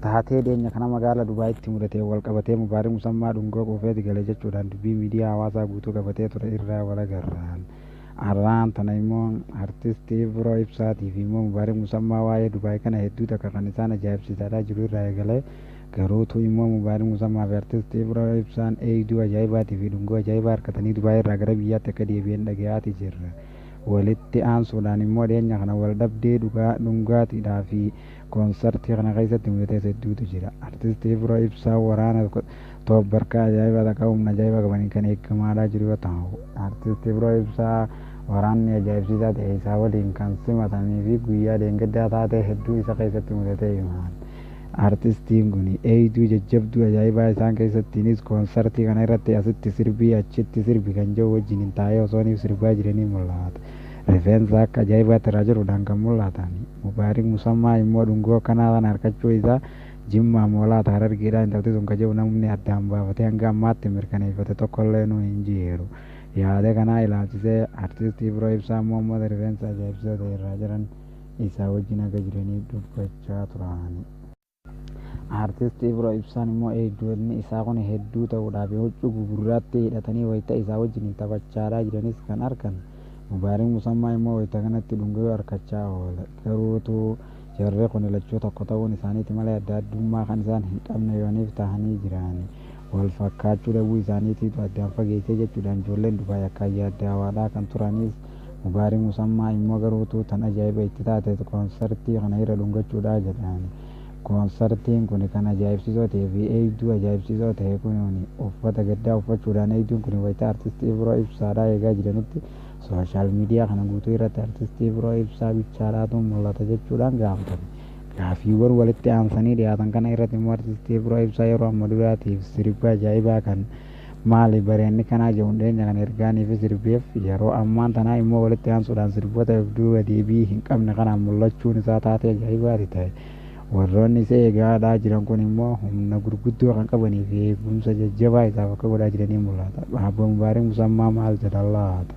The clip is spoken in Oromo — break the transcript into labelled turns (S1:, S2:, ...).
S1: Taatee dhiyeenya kana magaalaa Dubaayitti mudateen wal qabatee Mubaarik Musammaa dhungoo quufeeti gale jechuudhaan dubbii miidiyaa hawaasaa guutuu qabatee ture irraa wal agarraan. Har'aan tana immoo artistii Ibiroo Ibsaatii fi immoo Mubaarik Musammaa waa'ee Dubaay kana hedduu takka kan isaan ajaa'ibsiisaadhaa jiru irraa eegalee garuutu immoo Mubaarik Musammaa fi artistii Ibiroo Ibsaan eegduu ajaa'ibaatii fi dhungoo ajaa'ibaa harkatanii Dubaay irraa gara biyyaatti akka deebi'an dhaga'aati jirra. Walitti aansuudhaan immoo dhiyeenya kana wal dhabdee dhungaatiidhaa fi koonsartii kana keessatti mudates hedduutu jira. Artistii Ibiroo Ibsaa waraana toobbarkaa ajaa'ibaa takka humna ajaa'ibaa qabaniin kan eegamaadhaa jiru yoo ta'u, artistii Ibiroo Ibsaa waraanni ajaa'ibsiisaa ta'e isaa waliin kan simatamii fi guyyaa deengaddaa taatee hedduu isa keessatti mudatee himan. Artistiin kun eegduu jajjabduu ajaa'ibaa isaan keessattiinis koonsartii kana irratti asitti sirbii achitti sirbi kan jiru wajjin hin taa'ee osoo inni sirbaa jiranii mul'ata. Rifeensa akka ajaa'ibaatti irraa jiruudhaan kan mul'atan. Mubaarik Musammaa immoo dhungoo akkanaa kana harkachuu isaa Jimmaa Moolaa Harargeedhaan intalti sun kan jiru namni addaan baafatee hanga ammaatti mirkaneeffate tokkollee nu hin jiru. Yaada kanaa ilaalchisee artistii Ibiroo Ibsaa immoo uummata rifeensa ajaa'ibsiisoo ta'e irraa jiran isaa wajjin akka jiranii dubbachaa turan. Artistii Ibiroo Ibsaan immoo eegdonni isaa kun hedduu ta'uudhaaf huccuu gugurraatti hidhatanii wayita isaa wajjin taphachaadhaa jiranis kan argan. Mubaarik Musammaa immoo wayita kanatti dhungoo harkachaa oole. Garuutu jarri kun lachuu tokko ta'uun isaaniiti malee adda addummaa kan isaan hin qabne yooniif tahanii jiran. Wal fakkaachuu dhabuu isaaniitiitu addaan fageessee jechuudhaan ijoolleen Dubaay akka yaaddawaadhaa kan turanis Mubaarik Musammaa immoo garuutu tan ajaa'iba itti taate koonsartii kana irra dhungachuudhaa jedhan. Koonsartiin kun kan ajaa'ibsiisoo ta'ee fi eegduu ajaa'ibsiisoo ta'e kun uffata gaddaa uffachuudhaan eegduun kun wayita artistii Ibiroo Ibsaadhaa eegaa jiranitti sooshaal miidiyaa kana guutuu irratti artistii Ibiroo Ibsaa bichaadhaatu mul'ata jechuudhaan gaafatame. Gaaffiiwwan walitti aansanii dhiyaatan kana irratti immoo artistii Ibiroo Ibsaa yeroo amma duraatiif sirba ajaa'ibaa kan maali bareenni kanaa jedhuun dhiyeenya kana ergaanii fi sirbeef yeroo ammaan tanaa immoo walitti aansuudhaan sirboota duuba deebii hin qabne kanaan mul'achuun isaa taatee ajaa'ibaati ta'e. Warroonni isa eegaadhaa jiran kun immoo humna gurguddoo kan qabanii fi eegumsa jajjabaa isaaf akka godhaa jiranii mul'ata. Abbo Mubaarik Musammaa maal jedha laata?